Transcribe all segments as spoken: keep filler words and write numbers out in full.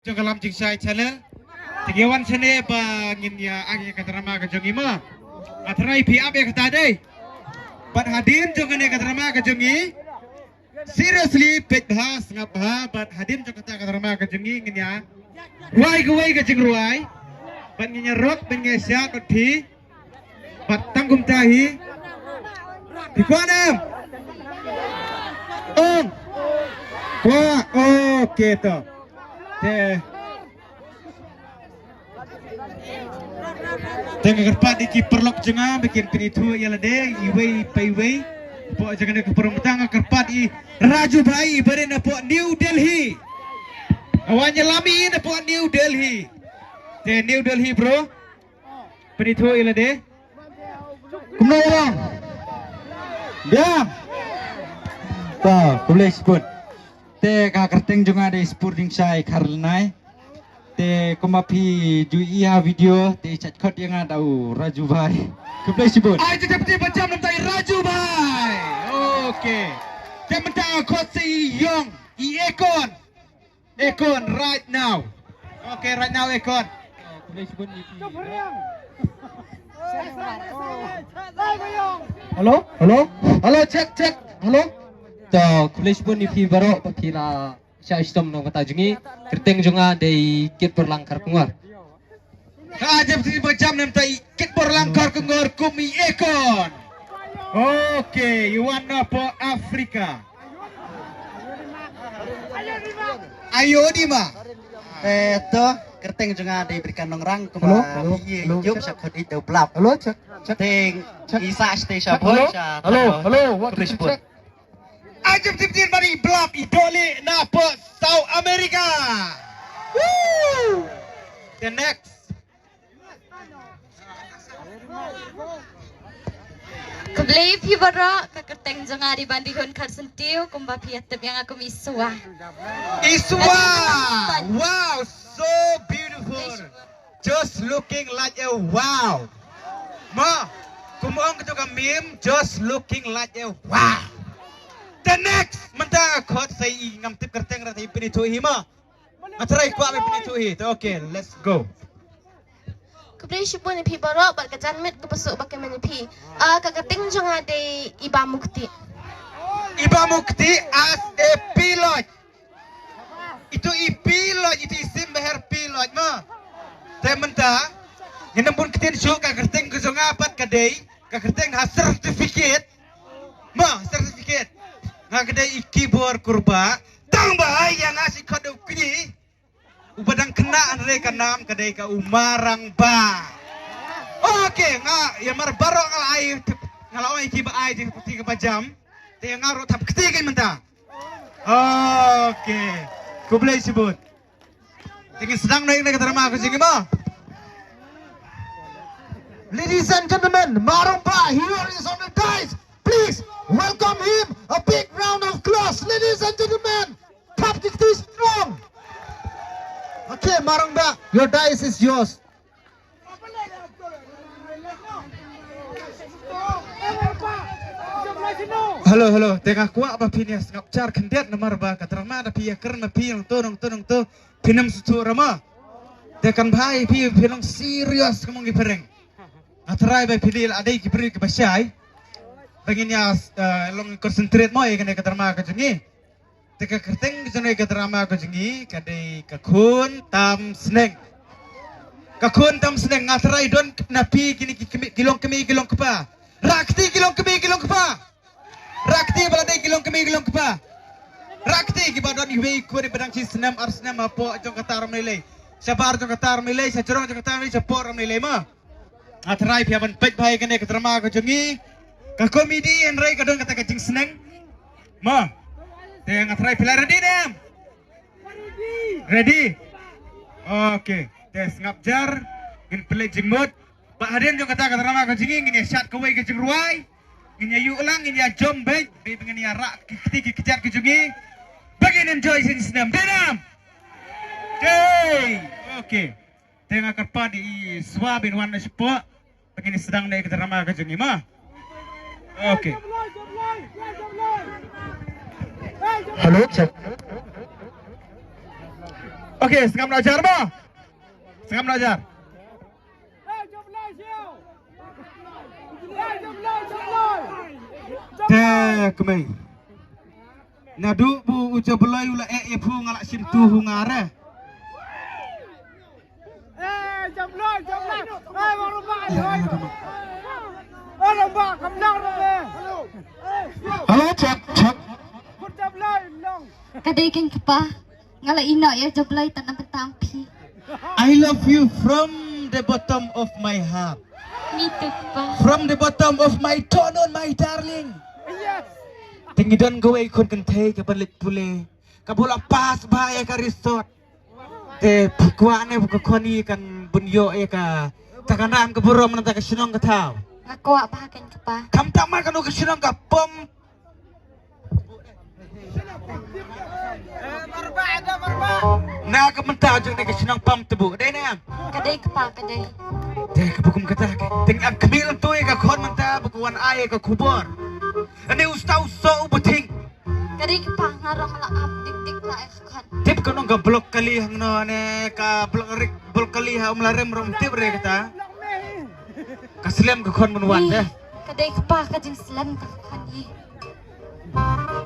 jong ka Lam Jingshai Channel. Te ngi wan shane ba ngin ïa ai ïa ka drama ka jong ngi mo. Nga tharai phi ap ïa kata dei. Bad hadien jong kane ka drama ka jong ngi, seriously, peit bha, sngap bha, bad hadien jong kata ka drama ka jong ngi ngin ïa rwai kawei ka jingrwai. Bad ngin ïa rok, bad ngin ïa shad bad phi. Bad tang kumta hi. Phi kwah ne em? Ong. Kwah. Okay to. Te. Te nga kyrpad ïa ki paralok jong nga ba kin pynithuh ïa lade iwei pa iwei. Hapoh jong kane ka forum, mynta nga kyrpad i Raju Bhai iba dei napoh New Delhi. Nga wan ïalam i napoh New Delhi. Te New Delhi bro. Pynithuh ïa lade. Kumno ïa long? Biang. To, khublei shibun. Te ka kyrteng jong nga dei Spurding Shai Kharlnai. Te kumba phi ju ïohi ha video te shait khot ïa nga da u Raju Bhai. Khublei shibun. Ai te te ba jam namta i Raju Bhai. Okay. Te mynta khot sa i Yong, i Ekon. Ekon right now. Okay, right now Ekon. Khublei shibun ïa phi. Hello? Hello? Hello, check, check. Hello? To, khublei shibun ïa phi baroh ba phi la shah shitom na ka bynta jong ngi. Kyrteng jong nga dei Kitborlang Kharkongor. Ka jam ti ba jam namta i Kitborlang Kharkongor kum i Ekon. Okay, i wan napoh Afrika. Ayodima. Eh, to, kyrteng jong nga dei Brikan Nongrang, kumba i ïoh shah khot i da u Blap. Hello, check, check. Te i sah sha te sha bhoi sha. Hello, hello, what did you check? Ajib tip tin bari Blap i doli napoh South America. Woo! The next. Khublei phi baroh, ka kyrteng jong nga dei Bandihun Kharsyntiew, kumba phi ïa tip ïa nga kum i Swa. I Swa! Wow, so beautiful. Just looking like a wow. Ma, kum ong kito ka meme, just looking like a wow. The next, mynta khot sa i, ngam tip kyrteng, ra sa i pynithuh hi ma. Nga try kwah ba pynithuh hi. Okay, let's go. Khublei shibun ïa phi baroh bad ka janmiet kaba suk ba kmen ïa phi. Ah, ka kyrteng jong nga dei Iba Mukti. Iba Mukti as a pilot. Itu i pilot, itu i sim ba her pilot ma. Te mynta ngin ym bun ktien shuh, ka kyrteng ka jong nga pat ka dei, ka kyrteng ha certificate. Ma, certificate. Nga ka dei i Kibor Kurbah. Tang ba ai ïa nga shi khot da u kñi uba dang khynnah, hynrei ka nam ka dei ka u Marangbah. Okay, nga ïa mar baroh nga la ai, nga la ong ïa ki ba ai jingkti kaba jam. Te nga ruh thap kti kein mynta. Okay. Khublei shibun. Te ngin sdang noh ïa ka drama ka jong ngi mo. Ladies and gentlemen, Marangbah here is on the dais. Please welcome him. A big round of applause, ladies and gentlemen. Thap ki kti strong. Okay, Marangbah, your dais is yours. Hello, hello. Te nga kwah ba phin ïa sngap jar khyndiat namar ba ka drama da phi ïa kren ma phi nangto nangto nangto, phin ym sngewthuh ra ma. Te kan bha ïa phi, phin long serious kum ki phareng. Nga try ba phi la dei ki briew kiba shai ba ngin ïa, eh, long concentrate mo ïa kane ka drama ka jong ngi. Te ka kyrteng ka jong ka drama ka jong ngi ka dei Ka Khun Tam Sneng. Ka Khun Tam Sneng. Nga tharai don na phi kine ki kmie, ki long kmie ki long kpa. Rah kti ki long kmie ki long kpa. Rah kti ba la dei ki long kmie ki long kpa. Rah kti kiba don iwei i khun iba dang shi snem ar snem hapoh jong kata ram lei lei. Shabar jong kata ram lei lei, shajrong jong kata ram lei lei, shapoh ram lei lei ma. Nga tharai phi ïa ban peit bha ïa kane ka drama ka jong ngi. Ka komedi hynrei ka don kata ka jingsneng. Ma. Te nga tharai phi la ready ne em? Ready? Okay. Te sngap jar, ngin pynleit jingmut. Ba hadien jong kata ka drama ka jong ngi ngin ïa shad kawei ka jingrwai. Ngin ïa ïuh lang, ngin ïa jom beit, beit ngin ïa rah ki kti ki kjat ki jong ngi. Ba ngin enjoy shisnem. Dei ne em? Dei. Okay. Te nga kyrpad ïa i Swa ban wan na shapoh ba ngin sdang ïa ka drama ka jong ngi ma. Okay. Hello, check. Okay, sngap noh jar mo. Sngap noh jar. Te kmei. Naduh ba u Jabloi u la eh ïa phi nga la shim tu hu nga re. Hello, check, check. Ka dei keiñ kpa. Nga la ïeh noh ïa Jabloi tang na bynta phi. I love you from the bottom of my heart. Me too, kpa. From the bottom of my throat, my darling. Te ngi don kawei khun kynthei ka ban leit pule. Ka ba la pass bha ïa ka resort. Te phi kwah ne ba ka khun ngi kan bun ïoh ïa kata ka nam ka burom na kata ka shnong ka thaw. Nga kwah bha keiñ kpa. Khamtam mar kano ka shnong ka pom. Na ka mynta jong ne ka shnong pom tbu. Dei ne em? Ka dei kpa, ka dei. Te ka bukum kata ka. Te nga khmih lang tu ïa ka khun mynta ba ka wan ai ïa ka khubor. Ani u sta u soh u ba thing. Ka dei kpa, nga ruh nga la ap dik dik la ïa ka khun. Tip ka nong ka block kali hangno ne ka block rik block kali ha um la rem rom tip re kata. Ka slem ka khun mynwan de. Ka dei kpa ka jingslem ka khun ïa.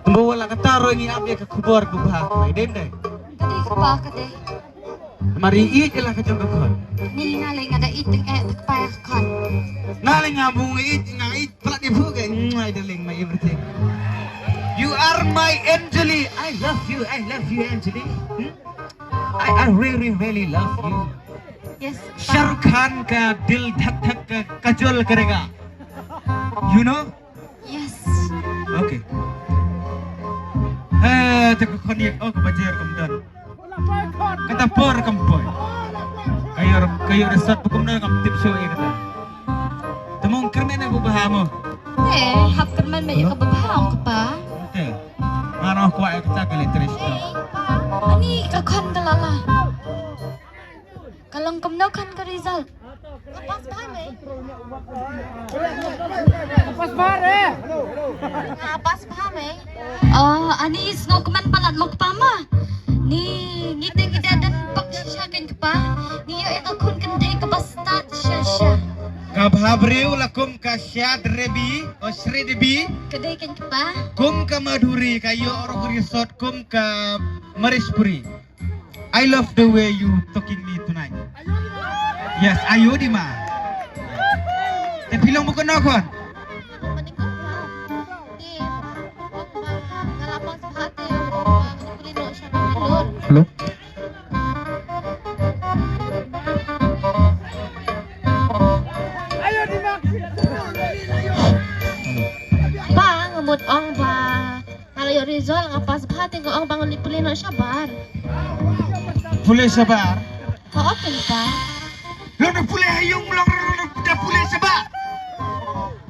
Kumba wala kata ruh ngi ap ïa ka khubor ba bha ka dei dei. Ka dei kpa ka dei. Mari ïeit ïa la ka jong ka khun. Ni nga lei nga da ïeit teng eh ta kpa ïa ka khun. Nga lei nga bu nga ïeit nga ïeit plat ïa phu ka my darling my everything. You are my Anjali. I love you. I love you Anjali. Hmm? I, I really really love you. Yes. Shah Rukh Khan ka dil dhak dhak ka Kajol karega. You know? Yes. Okay. Eh, te ka khon ïa, oh, ka bajer kam don. Kata por kam poi. Kayo, kayo resort bukum na kam tip so ïa kata. Te mong kyrmen ïa ba bha mo. Eh, hap kyrmen me ïa ka ba bha ong kpa. Okay. Ngano kwah ïa kata ka literature. Ani ka khon ka lala. Ka long kumno khan ka result? Nga pass bha mei. Nga pass bha re. Nga pass bha mei. Oh, ani sngewkmen palat mo kpa ma. Ni ngi te ngi da don bok shisha keiñ kpa. Ngi ïoh ïa ka khun kynthei kaba stad shisha. Ka bha briew la kum ka Shad Rebi, o Shri Debi. Ka dei keiñ kpa. Kum ka Madhuri ka ïoh ruh resort kum ka Marishpuri. I love the way you talking me tonight. Yes, ayo di ma. Te phi long bukan nokon. Hello. Ba nga mut ong ba. Nga la ïoh result nga pass bha te nga ong ba ngan pule noh shabar. Pule shabar? Hooid keiñ pa. Long da pule ha ïing, long da pule shabar.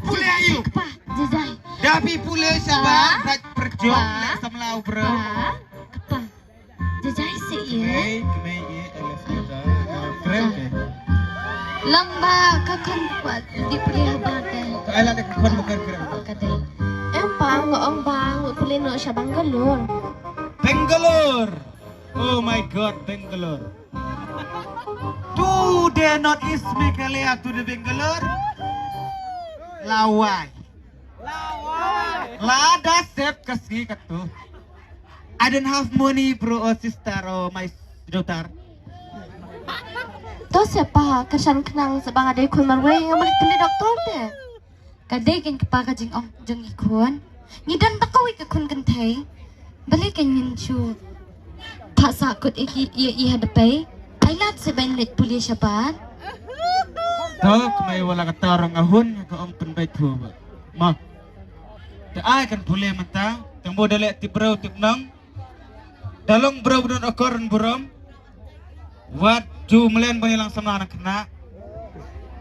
Pule ha ïing. Kpa, jajai. Da phi pule shabar, da pyrjong leh samla u bro. Kpa. Jajai seh ïa. Kmei, kmei ïa, I love you. Kren ke. Long ba ka khon kwah dep ïa ba te. Ka ai la de ka khon ba kren kren. Ka dei. Em pa nga ong ba ngut pule noh sha Bangalore. Bangalore. Oh my God, Bangalore. To the North East Meghalaya, to the Bangalore. Lawai. Lada sep ka sngi katu. I don't have money, bro or sister or my daughter. To sep pa, ka shan khnang sa ba nga dei khun marwei nga mut pynleit doktor te. Ka dei keiñ kpa ka jingong jong i khun. Ngi don tang kawei ka khun kynthei. Balei keiñ ngin shu phah sahkut ïa i ha dpei. Ai lad sa ban leit pule shabar. To kmei wala kata rong ahun ka ong pynbeit phu ba. Ma. Te ai kan pule mynta, tang ba da leh tip briew tip nong. Da long briew ba don akor burom. Wat ju mlen ban ïalang samla na khynnah.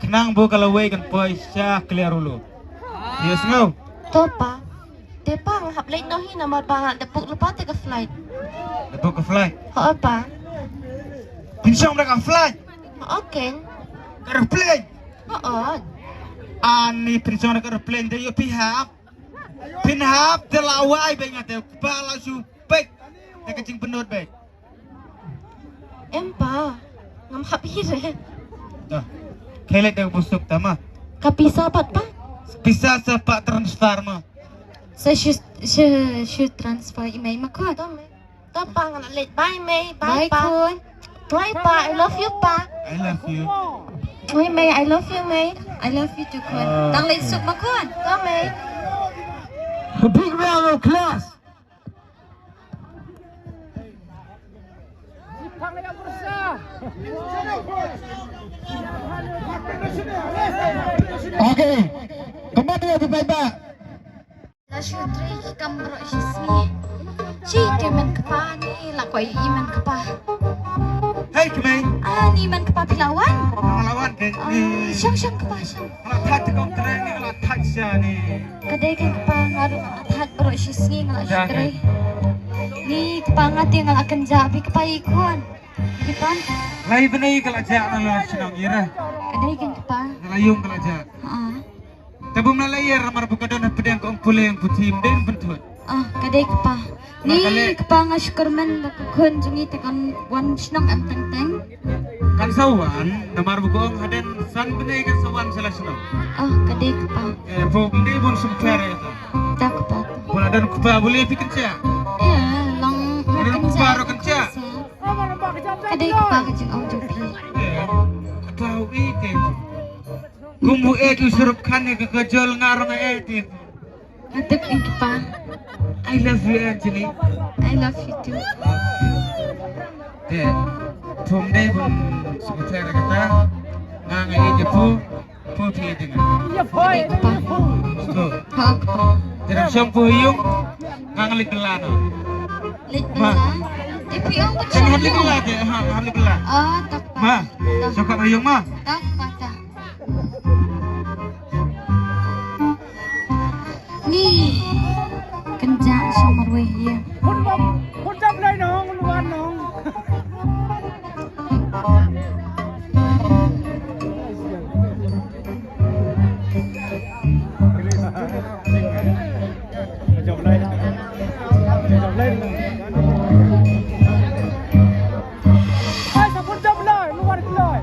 Khnang ba ka lawei kan poi sha clear ulu. Yes, ngau. To pa. Te pa nga hap leit noh hi namar ba nga da book lypa te ka flight. Da book ka flight? Hooid pa. Pynshong da ka flight? Hooid keiñ. Ka aeroplane? Hooid. Ani pynshong da ka aeroplane te ïoh phi hap. Phin hap te la wai bad nga te kpa la shu peit. Te ka jingpynnud bad. Em pa, ngam hap hi re. Da. Khelet da busuk tama. Ka pisa pat pa? Pisa sa pa transfer ma. Sa shu, shu, shu transfer i mei ma khun. To mei. To pa, ngan leit. Bye mei. Bye, bye pa. Khun. Bye pa. I love you pa. I love you. Bye mei. I love you mei. I love you too khun. Ah. Dang leit suk ma khun. To mei. A big round of applause. Okay. Kemana ya, Bapak? La shu trei ki kam baroh shi sngi. Shi te man kpa ni la koi i man kpa. Hei kmei. Ah, ni man kpa phi la wan. Nga la wan ke. Ah, shong shong kpa shong. Nga la thait te kong trei ni, nga la thait sha ni. Ka dei ke kpa nga ruh nga la thait baroh shi sngi nga la shu trei. Ni kpa nga te nga la kynjah bha kpa i khun. Ki pan. Lai bnai ka la jah na la shnong ira. Ka dei ke kpa. Nga la yung ka la jah. Ha. Te bym la lyer namar ba ka don hapdeng ka ong pule ong puthi ym dei ban pyntut. Ah, ka dei kpa. Ni kpa nga shu kyrmen ba ka khun jong ngi te kan wan shnong em teng teng. Kan sa wan namar ba ka ong hadien san bnai kan sa wan sha la shnong. Ah, ka dei kpa. Eh, ba ym dei ban sumper ïa ta. Ta kpa. Ba la don kpa bule phi kynjah. Eh, long kpa ruh kynjah. Ka dei kpa ka jingong jong phi. Eh, ka tau i te. Kum u eh u Shahrukh Khan ne ka Kajol nga rong eh te. Nga tip ïa kpa. I love you Anjali. I love you too. Te. Pum dei bun sebentar kata. Nga nga eh te pu. Pu phi te nga. Ka dei kpa. Pu. Ha kpa. Te dang shong pu yung. Nga nga leit bela no. Leit bela. Te phi ong ka shong. Nga leit bela te. Ha, nga leit bela. Oh, tak pa. Ma. Shong ka yung ma. Tak pa ta. Ni. Kynjah sha marwei hi. Hun bam, hun jam lai nong, luan nong. Jam lai. Jam lai. Ai, sa hun jam lai, luan lai.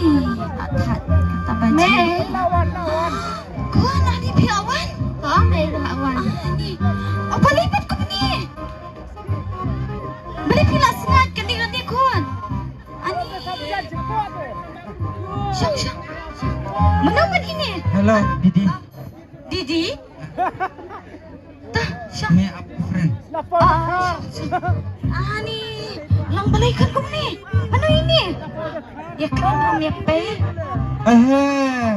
Ih, atat kata bajing. Me. Lawan, lawan. Ko na ni phi lawan? Ha, me lawan. Ah, ni. Apa lipat ko ni? Beli phi la sngat kani kani kon. Ani. Shong shong. Mano man ini? Hello, Didi. Didi? Tah, shong. Me ap friend. Ah, shong, shong. Ah, ni. Long balei kan kum ni? Ano ini? Ya kren rum ya pe. Eh.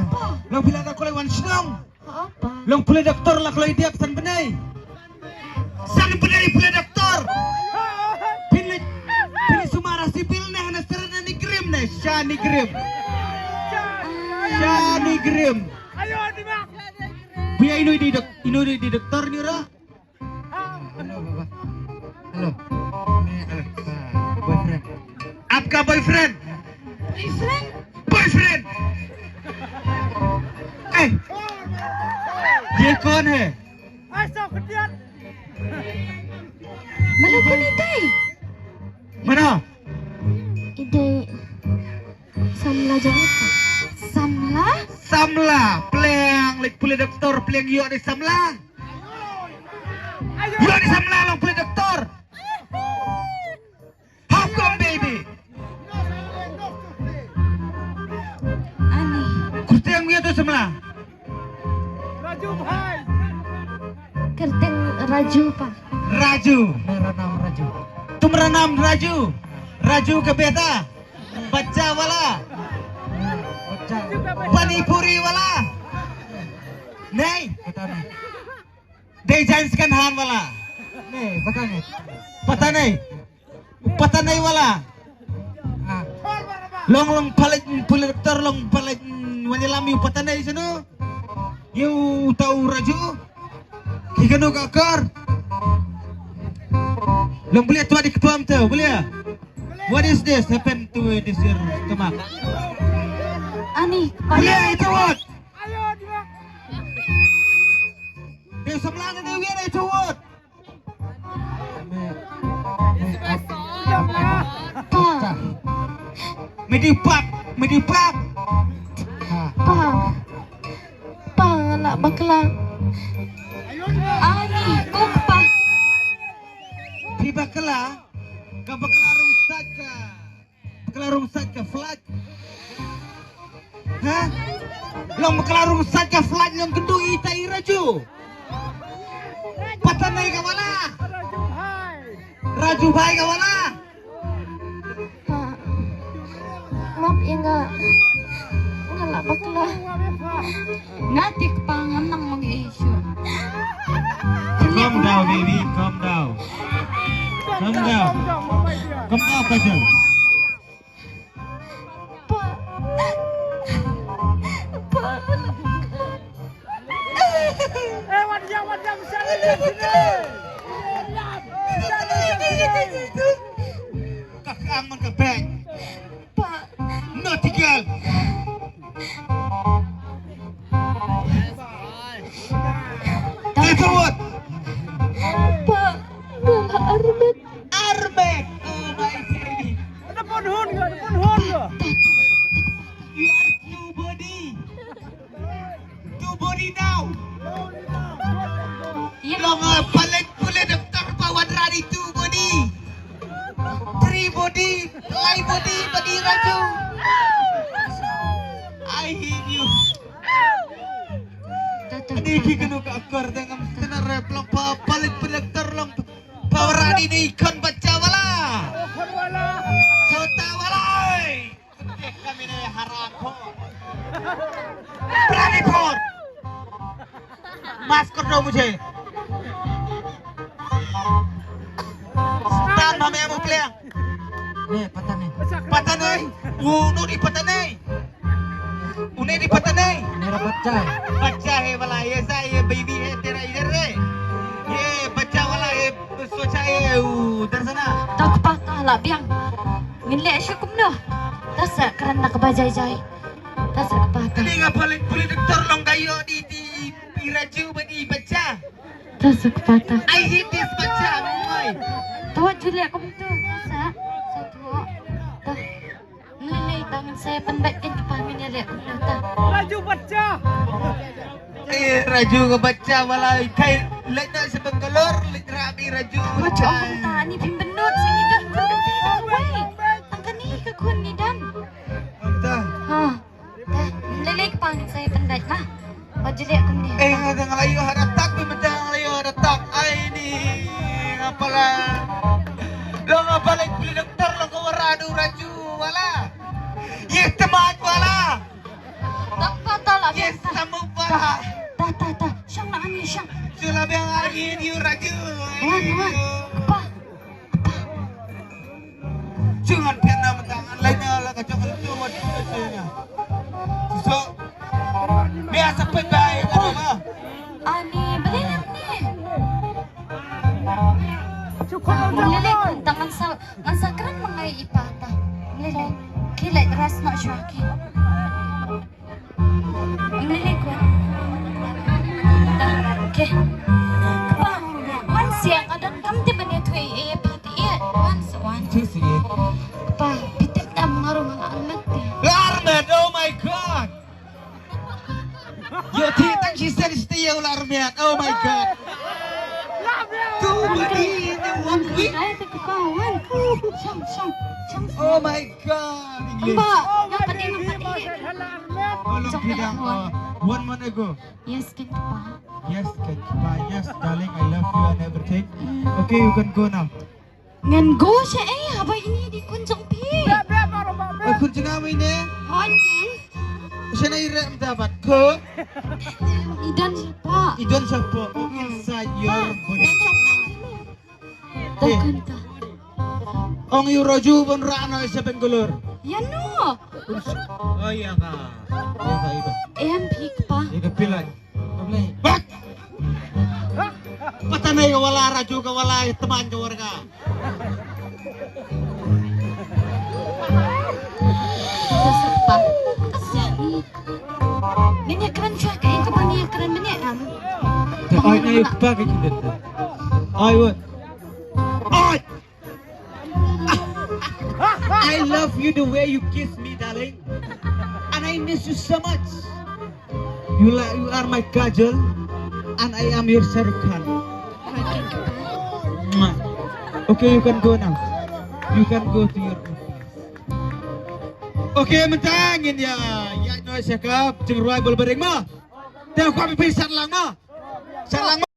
Long phi la da kolai wan shnong. Apa? Long pule doktor la kolai diak san benai. San benai pule doktor. Pile pile sumara sipil ne hana serna ni grim ne sha ni grim. Sha ni grim. Ayo dimak. Pia inu di dok inu di doktor ni ra. Hello, baba. Hello. Hello. Boyfriend. आपका बॉयफ्रेंड? बॉयफ्रेंड? बॉयफ्रेंड। ए, ये कौन है? Mana kuni tai? Mana? Ide samla jong ka. Samla? Samla. Pleng lek pule doktor pleng yo de samla. Yo de samla long pule doktor. How come baby? Ani. Kyrteng ïa tu samla. Raju bhai. Kyrteng Raju pa. Raju. Mera naam Raju. Tumhara naam Raju. Raju ka beta. Bachcha wala. Bachcha. Pani puri wala. Nahi. Pata nahi. Dei jaiñ second hand wala. Nahi, pata nahi. Pata nahi. Pata nahi wala. Ah. Long long palet pule doktor long palet wani lam yu pata nahi sunu. Yu tau Raju. Ki kanu ka kor. Long bule tuat di kepam tu bule. What is this happen to this year temak? Ani, kpa. Clear, ito word. Dei samla na dei wiar ito word. Pa. Medi pak, medi pak. Ha. Pa. Pa, nga lah bakla. Ani, ko kpa. Phi bakla, ka bakla rung sat ka. Bakla rung sait ka flight. Ha? Long bakla rung sait ka flight long kynduh ita i Raju. Patan nei ka wala. Raju bhai ka wala. Pa. Map ïa nga. Nga lah bakla. Nga tik pa ngam nang mong ei shu. Calm down, baby, calm down. Calm down. Calm down, Kajal. Pa. Pa. Eh, wat jam, wat jam, siang, siang, sini. Ka kang man ka beng. Pa. Naughty girl. Take a what? Pa. Mama Armet. Armet. Oh my baby. Ada pun hun ke? Ada pun hun ke? You are two body. Two body now. Long, uh, palet pulit doktor pawan rari two body. Three body, lai body, body Raju. I hate you. Ani ki kenu ka akar dengan tenar rep long pa palet pulit doktor long pawan rari ni kon bacha wala. Chota wala. Kami ne haram ho. Prani por. Maaf kar do mujhe. Tan hame mo pleng. Ne, pata nahi. Pata nahi. Wo, no di pata nahi. Une di pata nahi. Mera bachcha hai. Bachcha hai wala, aisa ye baby hai tera idhar hai. Ye bachcha wala hai, socha hai, udhar se na. Tok pa ka la biang. Ngin leh sha kumno? Ta sa kren na kaba jai jai. Ta sa kpa ta. Ni nga paling paling doktor long kayo di di di Raju ba di bacha. Ta sa kpa ta. I hate this bacha, boy. To Julia kumto. Ta sa. Sa to. Ta. Ni ni tangan saya penbet kan kpa ngin leh kumno ta. Raju bacha. Eh, Raju ka bachcha wala, kai leit na sha Bangalore, leit rah i Raju. Wat bachcha. Ong ta ni phim bynnud sha ngi don khun ka phi wei. Tang kane ka khun ngi don. Ong ta. Ha. Lele ka pang sai pendait ma. Wat jilek kumne. Eh, nga dang layu hada tak, bi mata nga layu hada tak. Ai ni, ngapa la? Lo ngapa leit peli doktor lo ka wara du Raju wala. Yes, temat wala. Tak patah lah. Yes, biasa. Sama wala. Ta, ta, ta, ta. Shang na ani, shang. Sula biang ani ni Raju. Wan, wan. Apa? Jangan pernah mentang lainnya lah kacau kalau tu buat tu sini. Susuk. Biasa pun baik kan apa? Ani, beli lah ni. Cukup. Lele, tangan sa, ngan sa kren mengai ipa ta. Lele, kilat ras nak syuaki. Mlili ko. Okay. Kpa, wan sia ka don kam te bane thui e phat e wan sa wan. Thui si. Kpa, pitip dam ngaru ma armet te. Armet, oh my God. Yo ti tang si sen sti yo la armet. Oh my God. Tu bani ne wan wi. Ai te kpa wan. Shang, shang, shang. Oh my God. English. Ba, ngam pat ïa, ngam pat ïa. Oh, long pidang. Oh, one month ago. Yes, kan kpa. Yes, kan kpa. Yes, darling, I love you and everything. Mm. Okay, you can go now. Ngan go sha ei, haba ini di khun jong phi. Bep, bep, baru, bep, bep. Eh, khun jong nga ine? Hon kin. Sha na i rem da bat ko. I don shapoh. I don shapoh. Oh, inside your body. Takun ta. Ong ïa u Raju ban rah noh sha Bangalore. Ïa no. Oh ïa ka. Ïa ka ïa ka. Em phi kpa. Ïa ka pilai. Bak. Pata ne ka wala Raju ka wala teman ka warga. Kpa. Sha ka ing ka bani kren bani am. Te ai ne pa ka kidet. Ai wa. Ai. I love you the way you kiss me, darling. And I miss you so much. You, la- you are my Kajol, and I am your Shahrukh Khan. Mwah. Okay, you can go now. You can go to your office. Okay, mynta ngin ïa ïa no shakap jingrwai bol bering ma. Te kwa pi sat lang ma. Sat lang ma.